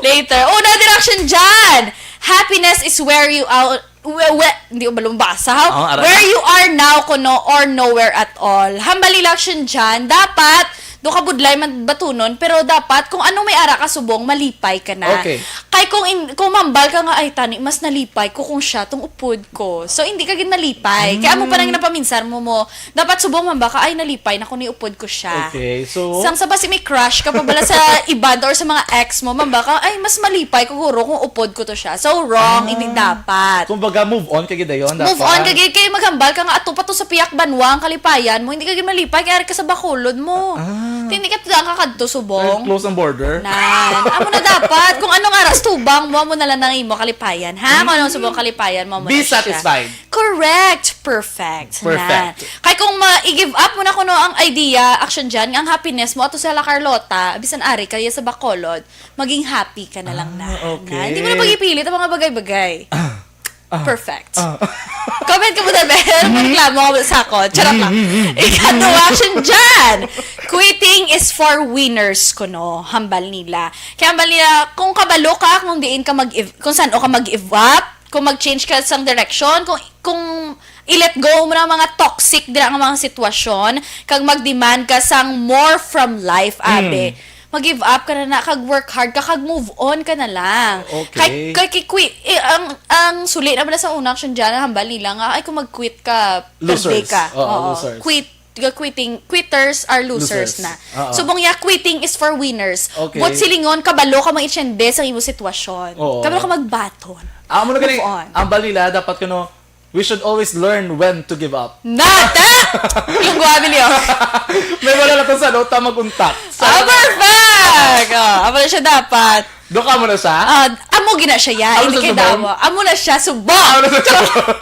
Later. Una, direction dyan. Happiness is where you out, we, we, hindi ko malumbasa, ha? Oh, aray. Where you are now, kuno, or nowhere at all. Hambal election dyan. Dapat, do ka budlay man batunon, pero dapat, kung ano may ara ka subong, malipay ka na. Okay. Kay kung in, kung mambal ka nga, "Ay, tani, mas nalipay ko kung siya, tong upod ko." So, hindi ka gid malipay. Kaya amo pa nang Mm. napaminsar mo mo, dapat subong man ba ka, "Ay, nalipay na ko ni upod ko siya." Okay, so Sang sa basi may crush ka pa bala sa iban or sa mga ex mo, man ba ka, "Ay, mas malipay ko guro kung upod ko to siya." So, wrong, Ah. hindi dapat. Kumbaga, move on ka gid dayon, Move dapat. on ka gid, kay maghambal ka nga ato pa to sa piyak banwa ang kalipayan mo, hindi ka gid malipay, kay ari ka sa Bacolod mo. Ah. Hindi ka to daan ka kadto, subong. Kay close ang border. Nan. Amo na dapat. Kung anong aras tubang mo, amo na lang ang imo kalipayan, ha? Kung anong Mm. subong kalipayan mo, amo Be na siya. satisfied. Correct. Perfect. Perfect. Na. Kay kung ma-, i-give up mo na kuno ang idea, action dyan, nga ang happiness mo ato sa La Carlota, bisan ari kaya sa Bacolod, maging happy ka na lang Ah, na. okay. Na. Hindi mo na pag-ipilit ang mga bagay-bagay. Ah. Ah. Perfect. Ah. Comment ka mo na, Ben. Mm-hmm. Reklamo ka mo sa ako. Charot lang. Mm-hmm. Ikaduha, action dyan. Quitting is for winners, kuno. Hambal nila. Kaya hambal nila, kung kabalo ka, kung diin ka mag-, kung saan o ka mag-give up, kung mag-change ka sang direction, kung, kung i-let go mo na ang mga toxic dira nga mga sitwasyon, kag mag-demand ka sang more from life, abe. Mm. Mag-give up ka na na, kag work hard ka, kag move on ka na lang. Okay. Kay, kay, kay quit, eh, ang, ang suli na pala sa una, action dyan, ang hambal nila nga, ay, kung mag-quit ka, perde Losers. ka. Oo, Oo. losers. Quit, quitting, quitters are losers Losers. na. Oo. Subong niya, quitting is for winners. Okay. But silingon, kabalo ka mag-itsende sa imo sitwasyon. Oo. Kabalo ka magbaton. Amo na gani, Move on. Ang balila, dapat kuno, we should always learn when to give up. Nata! Yung guwabi niyo. May wala na to sa nota mag-untat. Ah, perfect! Oh, amo na siya dapat. Do ka mo na sa? Ah, amo gina siya, ya. Amo Hindi sa kay subong? damo. Amo na siya, subong. Amo na sa subong.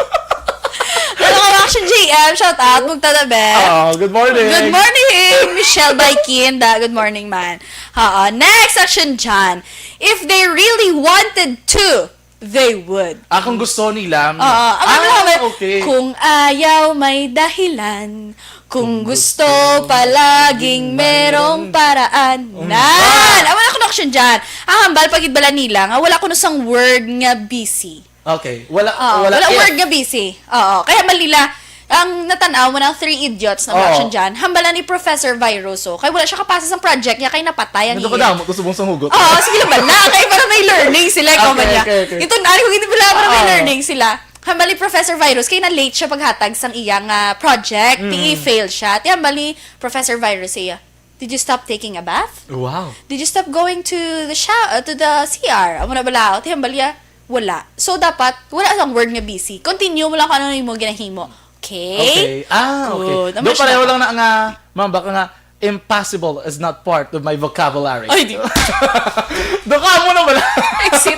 Hello, Action G M. Shout out. Mugtada, be. Oh, good morning. Good morning, Michelle Baikinda. Good morning, man. Oo. Next, Action John. If they really wanted to, they would. Ah, kung gusto nila. Oo, ang Ah, ano naman, okay. kung ayaw may dahilan, kung Kung gusto gusto palaging palaging merong merong paraan. Mm. Nan! Amo na kuno action dyan. Ang hambal pagid bala nila nga wala kuno sang word nga busy. Okay. Wala, Oo, wala wala yes. word nga busy. Oo. Kaya mali la, ang natan-aw mo ng Three Idiots na Oo. action dyan, hambal na ni Professor Viruso. Kaya wala siya kapasa sa project niya, kaya napatay ang Ano ka iya. damo? Gusto mong sang hugot? Oo, sige lang bala. Kaya para may learning sila, Okay, ikaw man niya. okay, okay. Ito na, kung hindi bala, para may Oo. learning sila. Hambal ni Professor Virus, kay na-late siya paghatag sang iyang, ah, project, Mm. P E fail siya. Ti hambal ni Professor Virus siya, Did you stop taking a bath? Wow. Did you stop going to the shower, to the C R? Amo na bala, ti hambal niya, wala. So, dapat, wala sang word nga busy. Continue mo lang kung ano yung ginahimo. Okay? Okay. Ah, okay. Good. Do Naman siya pareho na. lang na nga, ma'am, baka nga, impossible is not part of my vocabulary. Ay, di. Do ka mo na wala. Exit.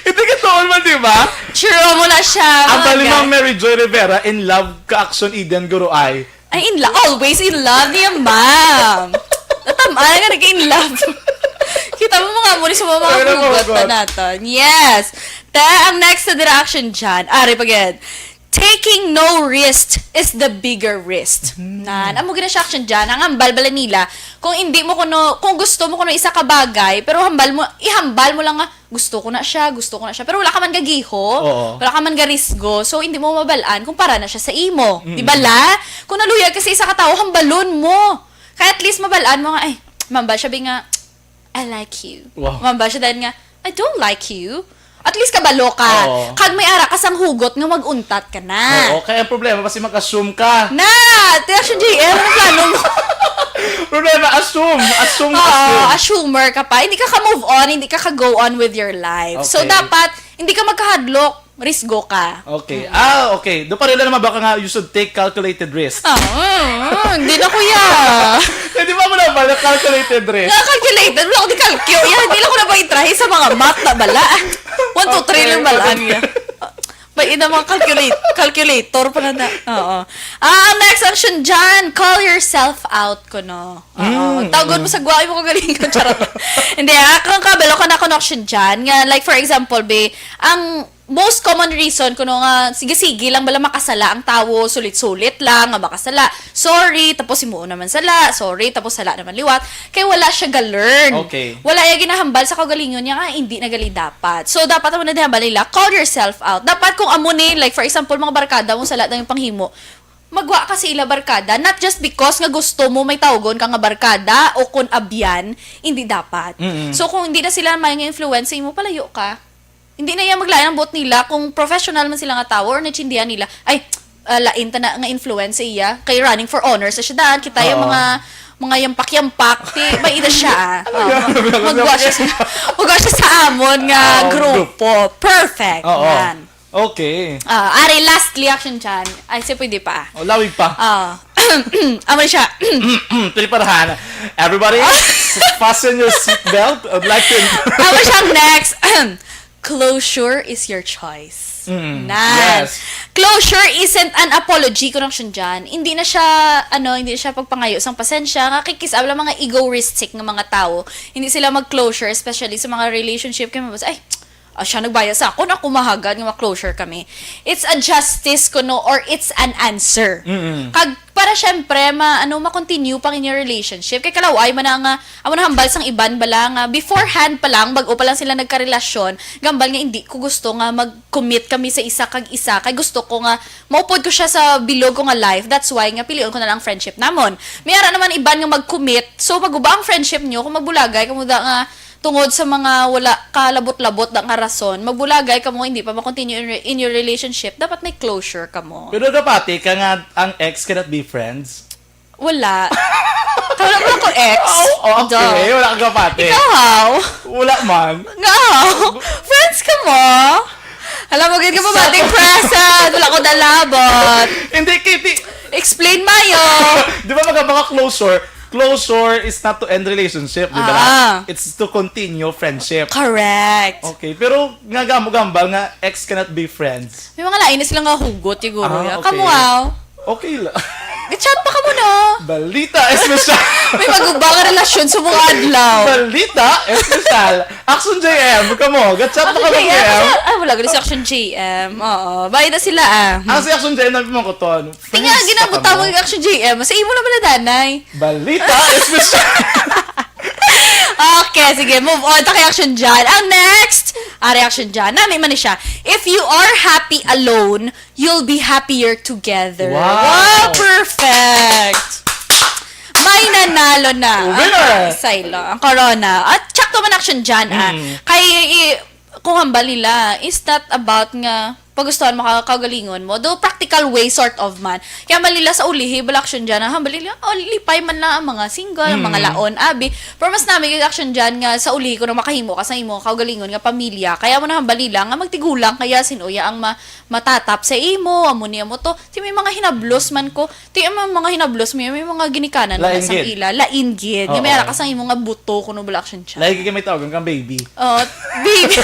Hindi ka tuon man, di ba? True mo na siya. Ang mga bali, guy. Ma'am Mary Joy Rivera, in love ka, action, Eden Guru ay. Ay, in love. Always in love niya, ma'am. Natama na nga nag-in love. Kita mo mga muli sa mga Ay, naku, hugot na God. natin. Yes. Te, ang next na dira action dyan. Ari pa gid. Taking no risk is the bigger risk. Nan, amo gina siya action dyan. Ang hambal bala nila, kung hindi mo kuno, kung gusto mo kuno isa ka bagay, pero hambal mo, ihambal mo lang nga, gusto ko na siya, gusto ko na siya. Pero wala ka man gagiho, Oo. wala ka man garisgo, so hindi mo mabalaan kung para na siya sa imo. Di ba la? Kung naluyag ka sa isa ka tawo, hambalon mo. Kaya at least mabalaan mo nga, ay, mamba siya bi nga, "I like you." Wow. Mamba siya dahil nga, "I don't like you." At least kabalo ka. Oo. Kag may ara ka sang hugot nga mag-untat ka na. Oo, kaya ang problema, basi mag-assume ka. Na! Ti action J M, ano plano mo? Problema, assume. Assume, Oo, assume. Assumer ka pa. Hindi ka ka-move on, hindi ka ka-go on with your life. So, Okay. dapat, hindi ka magkahadlok, risgo ka. Okay. Ah, okay. Do pareho lang naman baka nga you should take calculated risk. Ah, mm, mm, hindi na, kuya. Eh, di ba mo na ba na calculated risk? Nga calculated, wala ko di calcu. Yan, hindi lang ko na ba itrahe sa mga math na bala. One, two, three Okay, lang bala okay. niya. May ina mga calculate, calculator pala na. Oo. Ah, ang next action dyan, call yourself out ko, no? Oo. Mm, Tawgon mo sa guway mo kagalingon. Charot. Hindi, ah, kung kabalo ka na connection dyan, nga, like, for example, be, ang most common reason kuno nga sige-sige lang bala makasala ang tawo, sulit-sulit lang nga makasala. Sorry, tapos himuon naman sala, sorry, tapos sala naman liwat. Kay wala siya ga-learn. Okay. Wala iya ginahambal sa kaugalingon niya nga hindi na gali dapat. So, dapat amo na di hambal nila, call yourself out. Dapat kung amo ni, like, for example, mga barkada mo sala na yung panghimo, magwa ka sa ila barkada, not just because nga gusto mo may tawgon ka nga barkada o kun abyan, hindi dapat. Mm-mm. So, kung hindi na sila may nga influence sa imo, palayo ka. Hindi na iya maglain ang buot nila kung professional man sila nga tawo or naintindihan nila, ay, ah, lain ta na nga influence sa iya. Kay running for honors sa siya daan, kita yung Oo. mga mga yampak-yampak, ti, may ida siya, ah. Oo. yan? Magwa siya sa, magwa siya sa amon nga Ah, grupo. Perfect. Oo. Yan. Okay. Ah, ari, last reaction dyan. Ay, siya pwede pa. O, lawig pa. Ah, amo siya. Preparahan. Everybody, fasten your seatbelt. I'd like to... Amo siya next. Closure is your choice. Mm, Nan. yes. Closure isn't an apology, connection dyan. Hindi na siya, ano, hindi na siya pagpangayo sang pasensya. Nga kikis-, wala mga egoistic nga mga tao. Hindi sila mag-closure, especially sa mga relationship. Kaya mabasa, ay, ah, siya nagbaya sa ako, na kumahagad nga ma-closure kami. It's a justice kuno or it's an answer. Mm-mm. Kag para syempre, ma, ano, ma-continue pa ang inyong relationship. Kay kalaway man na nga, amo na hambal sang iban bala nga, beforehand pa lang, bago pa lang sila nagkarelasyon, gambal nga hindi ko gusto nga mag-commit kami sa isa kag isa. Kay gusto ko nga, maupod ko siya sa bilog ko nga life. That's why nga pilion ko na lang friendship namon. May ara naman iban nga mag-commit. So, maguba ang friendship nyo kung magbulagay kamo da nga tungod sa mga wala ka labot-labot da nga rason. Magbulagay kamo, hindi pa ma-continue in, re- in your relationship. Dapat may closure kamo. Pero kapati ka nga ang ex cannot be friends? Wala. Wala ko lang ko ex. Oh, okay. Duh. Wala ka kapati. Ikaw, how? Wala man. Nga, how? Friends ka mo? Alam mo, gid ka mo, bating present. Wala ko dalabot. Hindi, Kitty. Explain mayo. Di ba mga, mga closure? Closure is not to end relationship, di ba? Ah. It's to continue friendship. Correct. Okay, pero nga gamo-gambal nga ex cannot be friends. May mga lain na sila nga hugot, siguro. Ah, Ya. okay. Kamu, wow. Okay lang. Chat pa kamo, no? Balita espesyal. May maguba nga relasyon sa mga adlaw. Balita espesyal. Action J M, kamo. Gatchat na kamo, Action J M. J M. Ay, wala gali si Action J M. Oo. Bayad na sila, ah. Ah, si Action J M, nagpamangkoton. Tinga, ginabuta mo yung Action J M. Sa imo naman na danay. Balita espesyal. Okay, sige, move on. Ta kay action dyan. Ang next, ah, reaction dyan. Nami man ni siya. If you are happy alone, you'll be happier together. Wow. Wow, perfect! May nanalo na. Winner! Ang Saylo, ang corona. At sakto man action dyan, ah. Mm. Kay, i- kung hambal nila, is that about nga pagustuhan mo ka kaugalingon mo. Do practical way, sort of man. Kaya hambal nila sa ulihi, bala action dyan, ang hambal nila, oh, lipay man lang ang mga single, ang mga Mm. laon, abi. Pero mas nami kay action dyan nga sa ulihi kung makahimo ka sa imo kaugalingon nga pamilya. Kaya mo na hambal nila nga magtigulang kaya sin-o ya ang ma-, matatap sa imo, amo ni amo to. Ti may mga hinablos man ko. Ti ang mga hinablos mo, may mga ginikanan Lain na sang gid. ila. Lain gid. Nga may Oo. ara ka sang imo nga buto kuno bala action dyan. Lain gid may tawag kang baby. Oh, baby.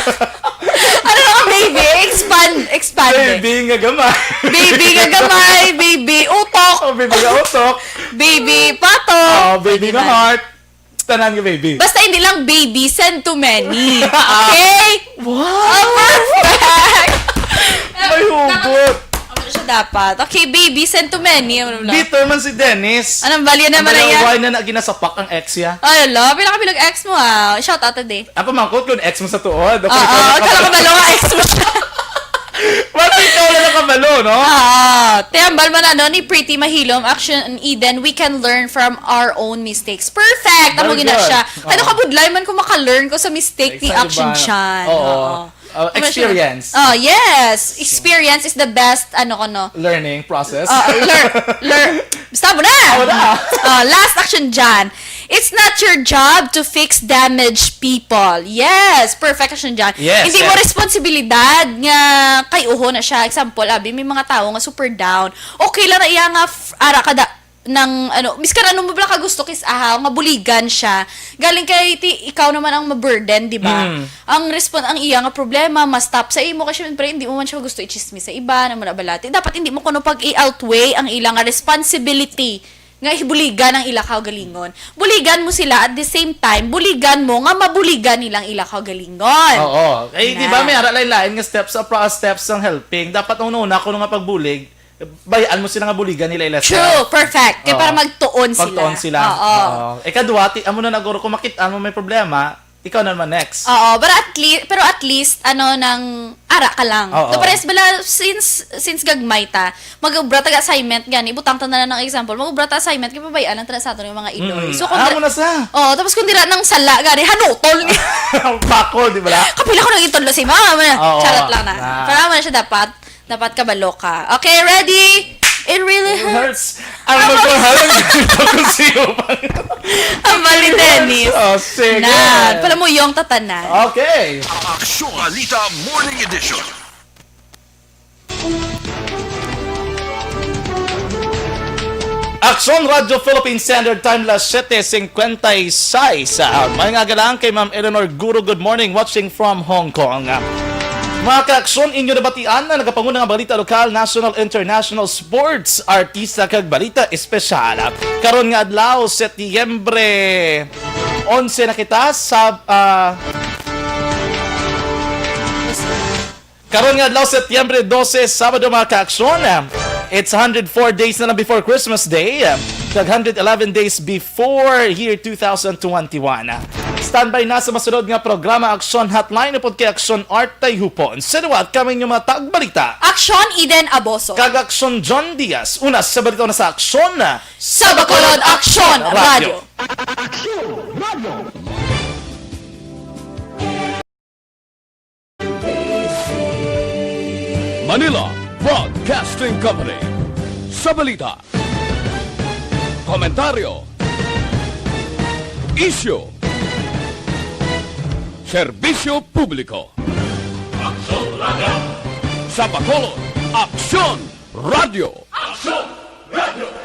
Ano na ka, baby? Expand, expand. Baby nga gamay. Baby nga gamay, baby utok. Oh, baby nga utok. Baby pato. Oh, baby Pwede nga man. heart. Tanan nga baby. Basta hindi lang baby, send to many. Okay? Wow! Oh, perfect! May hugot. Ano siya dapat? Okay, baby, send to many. Ano lang? Bitter man si Dennis. Anong balya naman na Ang yan? Why na na ginasapak ang ex ya? Ay, ala, pila ka bilang ex mo, ah? Shout out today. Ang pamangkot ko, ex mo sa tuod. Ako, Oo, ikaw lang ikaw lang kabalo. kabalo nga ex mo siya. Ba't ikaw lang nakabalo, no? Ah, te, hambal man ano ni Pretty Mahilom, Action Eden, we can learn from our own mistakes. Perfect! Amo Very gina good. siya. Kaya Oo. kabudlay man kung maka-learn ko sa mistake ni Sa Action iba. Chan. Oo. Oo. Uh, Ano siya? experience. Oh, yes. Experience is the best, ano ko, no? Learning process. Oh, learn, learn. Basta mo na. Ako na. Oh, last action dyan. It's not your job to fix damaged people. Yes, perfect action dyan. Yes, Hindi mo yes. responsibilidad nga kay uho na siya. Example, abi, may mga tao nga super down. Okay lang na iya nga f-, ara ka da, ng, ano, miskan ano mo bala ka gusto kis aha, nga buligan siya. Galing kay ti, ikaw naman ang ma-burden, di ba? Mm. Ang respon-, ang iya nga problema, ma-stop sa imo, kasi syempre, hindi mo man siya gusto i-chismis sa iba, na mo nabalati. Dapat hindi mo kuno pag-i-outweigh ang ila nga responsibility nga hibuligan ang ila kaugalingon. Buligan mo sila at the same time, buligan mo nga mabuligan nilang ila kaugalingon. Oo. Eh, di ba, Yan. may ara lain-lain nga steps sa pro-, steps sang helping. Dapat una-una, kuno nga pagbulig, bayaan mo sila nga buligan nila ila True, steps. perfect. Kaya Oo. para magtuon sila. Magtuon sila. Oo. Oo. Ikadua, ti, amo na naguro kung makit-an mo may problema, ikaw na naman next. Oo, pero at least, pero at least, ano, nang ara ka lang. Oo. To pares bala, since, since gagmay ta, mag-ubra tag assignment gani, butang ta na lang ng example, mag-ubra ta assignment, kay pabayaan lang ta na sa aton yung mga iloy. Mm. So, kung Amo di-, na sa. Oo, tapos kung dira nang sala gani, hanutol ni. Bakol, di ba? Kapila ko nang itudlo si mama, mo na. Oo. Charot lang na. Na. Pero amo na siya dapat, dapat kabalo ka. Okay, ready? It really It hurts. hurts. Ang Ang magkahalang dito kung sino pa. Ang bali, Dennis. Oh, sige. Na, palamuyong tatanan. Okay. Aksyon Balita Morning Edition. Aksyon Radio Philippine Standard Time, las siete cincuenta y seis. Ah, may nga galang kay Ma'am Eleanor Guro. Good morning, watching from Hong Kong. Mga kaaksyon, inyo nabatian na nagapanguna nga balita lokal, national, international, sports, artista, kag balita espesyal. Karon nga adlaw, Setyembre onse na kita sa, ah, karon nga adlaw, Setyembre dose, Sabado, mga kaaksyon. It's hundred four days na lang before Christmas Day, kag hundred eleven days before year two thousand twenty-one. Standby na sa masunod nga programa, Aksyon Hotline, upod kay Aksyon Art Tayhupon. Sa liwat, kami inyong mga tagbalita. Aksyon Eden Aboso. Kag Aksyon John Diaz. Una sa balita na sa Aksyon. Sa Bacolod, Aksyon Radio. Manila Broadcasting Company. Sa balita, komentaryo, isyu, serbisyo publiko. Aksyon Radio. Sa Bacolod, Aksyon Radio. Aksyon Radio.